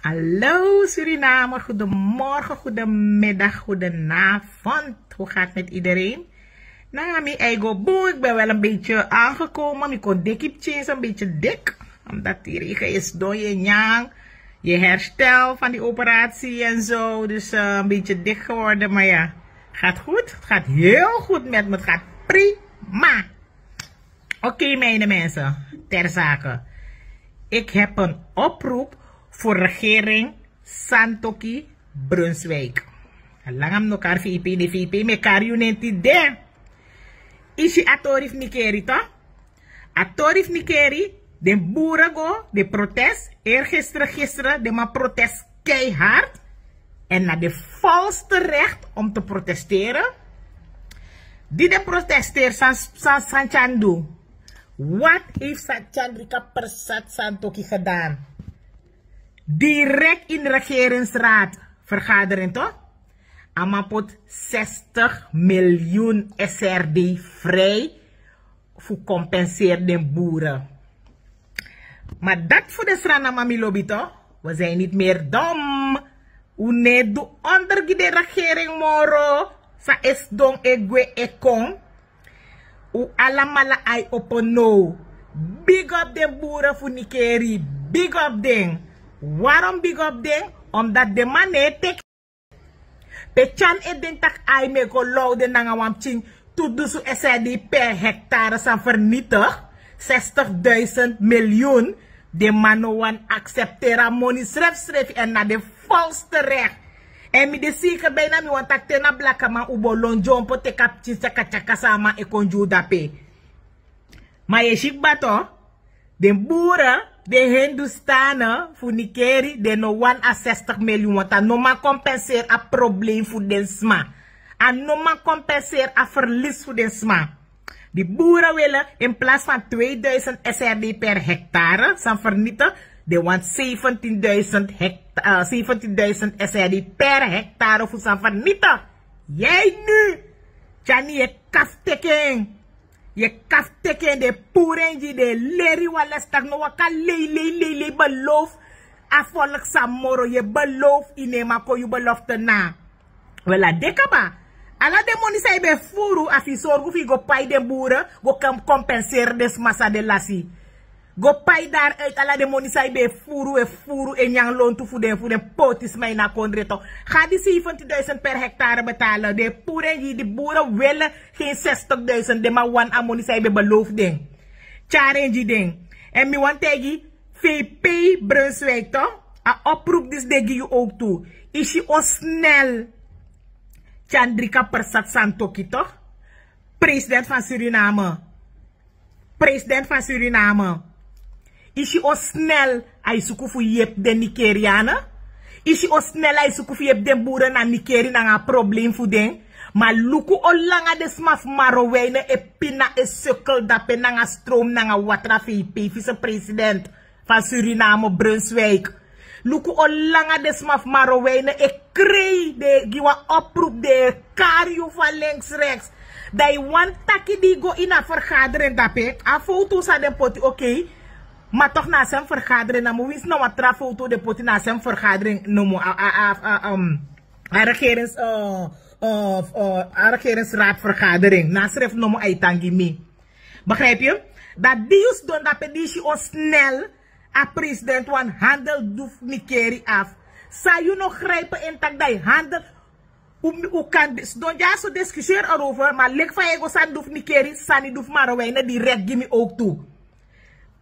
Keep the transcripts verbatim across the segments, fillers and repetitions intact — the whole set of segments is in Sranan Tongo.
Hallo Suriname, goedemorgen, goedemiddag, goedenavond. Hoe gaat het met iedereen? Nou, mi eigen boe, ik ben wel een beetje aangekomen. Mi kon dik, een beetje dik. Omdat die regen is door je nyang, je herstel van die operatie en zo. Dus eh, een beetje dik geworden, maar ja, gaat goed. Het gaat heel goed met me, het gaat prima. Oké, mijn mensen, ter zake. Ik heb een oproep voor regering Santoki Brunswijk. Alanga mi no kari V P, de V P mi e kari yu nen tide. Isi a tori fu Nikeri, toch? A tori fu Nikeri, den boeren go, den protest. Eergisteren, gisteren, den man protest keihard. En na den volste recht om te protesteren. Di den protesteer san, san, san Tyan du. Wat heeft Sa-, Tyan Drika Persat Santokhi gedaan? Direct in regeringsraad vergadering, toch? A man poti zestig miljoen S R D vrij fu compenseren den boeren. Maar dat voor de Sranama, mi lobi, toch? We zijn niet meer dom. Un no e du onder gi den regering moro. San e sidon, e gwe, e kon. Un alamala eye open now. Big up den boeren fu Nikeri. Big up den. Waarom big up den? Omdat den man no e teki. Pe Tyan e denki taki a e meki go low den nanga wan pikin tu dunsu S R D per hectare san vernietig, zestigduizend miljoen. Den man no wani accepteren a moni srefsrefi, en na den volste recht. En mi de zeker, bijna mi wani taki te na blakaman un bo lon dyompo teki a pikin tyakatyaka san a man e kon gi un dape. Ma yu e si kba, toch, den boeren, den Hindoestanen fu Nikeri, den no wani a zestig miljoen, want a no man compenseren a probleem fu den sma. A no man compenseren a verlies fu den sma. Die boeren willen in plaats van tweeduizend S R D per hectare san vernietig, den wani zeventienduizend hect-, eh, zeventienduizend S R D per hectare fu san vernietig. Jij nu, Tyan, yu e kafteken. Yu e kafteken, den puru en gi, den e leri wan les taki no waka lei, lei, lei, lei, beloof a volk san moro, yu e beloof, yu no e man kon yu belofte na. Wel, a de kaba. Ala den moni san yu ben furu, a fu yu sorgu fu yu go pai den boeren, go kan compenseren den sma san den lasi. Go pai daaruit ala den moni san yu ben furu, e furu, e nyan lontu fu den, fu den pôtisma ini a kondre, toch. Ga die zeventienduizend per hectare betalen, den e puru en gi, die boeren willen geen zestigduizend, den man wani a moni san yu ben beloof den. Tyari en gi den. En mi wani taigi V P Brunswijk, toch? A oproep disi de gi yu ook tu. Yu si on snel Tyan Drika Persat Santokhi, toch? President van Suriname. President van Suriname. Yu si on snel a e suku fu yepi den Nikerianen. Yu si on snel a e suku fu yepi den boeren na Nikeri nanga a probleem fu den. Ma luku on langa den sma fu Marowijnen e pina, e sukkel dape nanga stroom nanga watra, V P, vicepresident van Suriname, Brunswijk. Luku on langa den sma fu Marowijnen e krei, den e gi wan oproep, den e kari yu fu a links rechts. Dan yu wani taki di yu go ini a vergadering dape, a foto san den poti, oké. Ma toch na a sem vergadering namo, winsi na wan tra foto den poti, na a sem vergadering nomo, a, a, a, a, um, a regerings, eh, eh, eh, a regeringsraadvergadering, na sref nomo a e tan gi mi. Begrijp yu? Dan di yu sidon dape, di yu si on snel a president wani handel du fu Nikeri af. San yu no grijpen in taki dan yu handel, un, un kan dis-, sidon dyaso discussiëren erover, ma leki fa yu e go sani du fu Nikeri, sani du fu Marowijnen direct gi mi ook tu.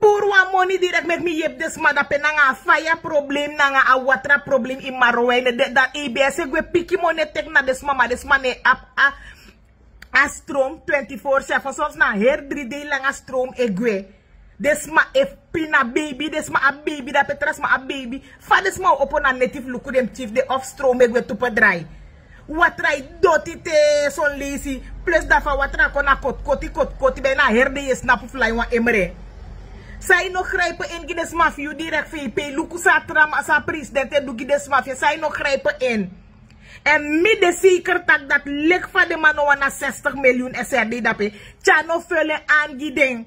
Puru wan moni direct meki mi yepi den sma dape nanga a faya probleem nanga a watra probleem ini Marowijnen. Den, dan E B S e gwe piki moni e teki na den sma, ma den sma no e abi a, a stroom twenty-four seven, soms na heri dri dei langa stroom e gwe. Den sma e pina, baby, den sma abi baby dape, tra sma abi baby. Fa den sma o opo na neti fu luku den pikin fu den of stroom e gwe tu pe drai. Watra e doti te son leisi. Plus dan fa watra kon na kotkoti, kotkoti, bijna heri dei yu e snapu fu lai wan emre. San yu no grijpen in gi den sma fu yu direct, V P, luku san a tra man, san a president e du gi den sma fu yu, san yu no grijpen in. En mi de zeker taki dati leki fa den man no wani a zestig miljoen S R D dape, Tyan no feli en aan gi den.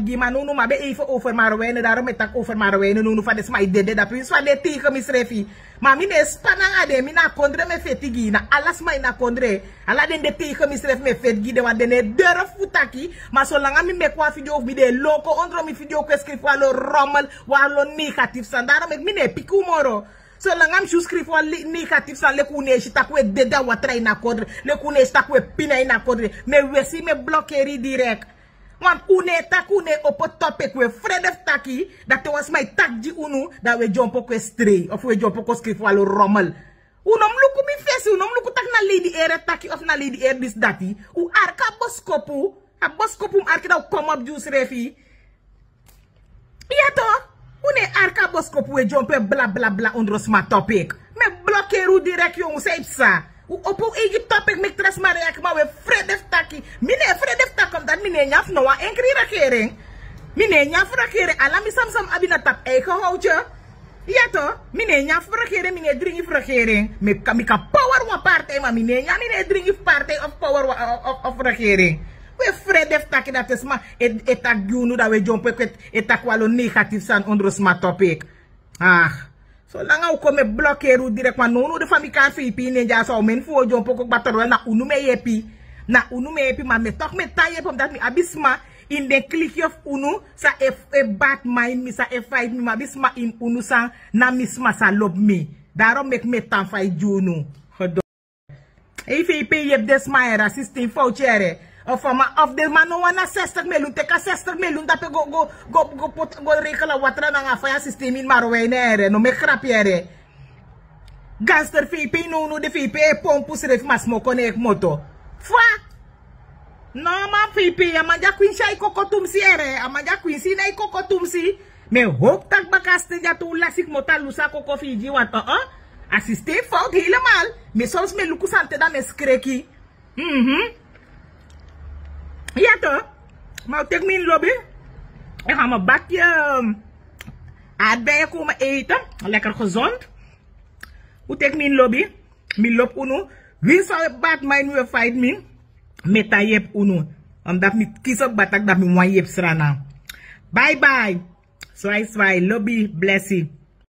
man gi ma nunu ma ben even over marwene daro me tak over marwene nunu fa de sma e dede dapi wi sma de tegen mi srefi. Ma mi ne span nanga den mi na a kondre mi e feti gi na ala sma ini a kondre. Ala den de tegen mi srefi mi e feti gi den wan den no e durf fu taki. Ma solanga mi meki wan video fu mi de e loko ondro mi video kwe skrifi wan lo rommel wan lo negatif sani daro meki mi no e piki un moro. Solanga mi si un skrifi wan negatif sani leki un no e si tak' un e dede a watra ini a kondre leki un no e si tak' un e pina ini a kondre. Mi e wesi mi e blokeri direk. Want un no e taki un no e opo topik un e frede fu taki. Dan te wan sma e taki gi unu dan un e dyompo kon e strei of un e dyompo kon skrifi wan lo rommel. Un no mus luku mi fesi un no mus luku tak' na lady ere taki of na lady ere disi dati. Un arki a boskopu. A boskopu mus arki dan un komopu gi unsrefi. Iya to. Un no e arki a boskopu un e dyompo e blablabla ondro sma topik. Mi e blokeri un direk yongu san e psa. Un opo un eigi topik meki tra sma reaki ma un e frede fu taki. Mi no e frede fu taki omdati mi no e nyan fu no wan enkri regering. Mi no e nyan fu regering ala mi sami san mi abi na tapu eigen howtye. Iya to. Mi no e nyan fu regering mi no e dringi fu regering mi kan power wan partij ma mi no e nyan mi no e dringi fu partij of power wan of regering. Un e frede fu taki dati sma e taki gi unu dan un e dyompo e taki wan lo negatif sani ondro sma topik. Ah. Solanga un kon mi e blokeri un direkti ma nownow de fa mi kari feipi ini en dya so a un meni fu un o dyompo kon kba torowel na unu mi e yepi. Na unu mi e yepi ma mi e toki mi e tan yepi omdati mi abi sma ini den kliki yu fu unu san e bati main mi san e faiti mi mi abi sma ini unu san na mi sma san lobi mi. Darom meki mi e tan faiti gi unu. Efu yu pe yu yepi den sma yere a sistem fowtu yere. Of a man of den man no wani a sestig miliyun teki a sestig miliyun dape go go go go poti go rekel a watra nanga a faya sistem ini marowei na yere no meki krapu yere. Ganster fu yu pe yu nownow de fu yu pe e pompu srefi ma smoko na e kmoto. Fa? No man fu yu pe yu a man di a kwinsi a yu koko tumsi yere a man di a kwinsi na yu koko tumsi. Mi e howpu tak' baka a sten dya tu un lasi kmoto a lusu a koko fu yu gi wan. A sistem fowtu heilemal. Mi e soms mi e luku sani te dan mi e skreki. Mhm. Ya to. Ma un teki mi ini lobi. En ga mi baki. Aardbeien komen eten. Lekker gezond. Un teki mi ini lobi. Mi lobi unu. Winsi a bati main un e faiti mi. Mi e tan yepi unu. Omdat mi kisi o kba tak' dati mi wani yepi srana. Bye bye. Swai swai lobi blesi.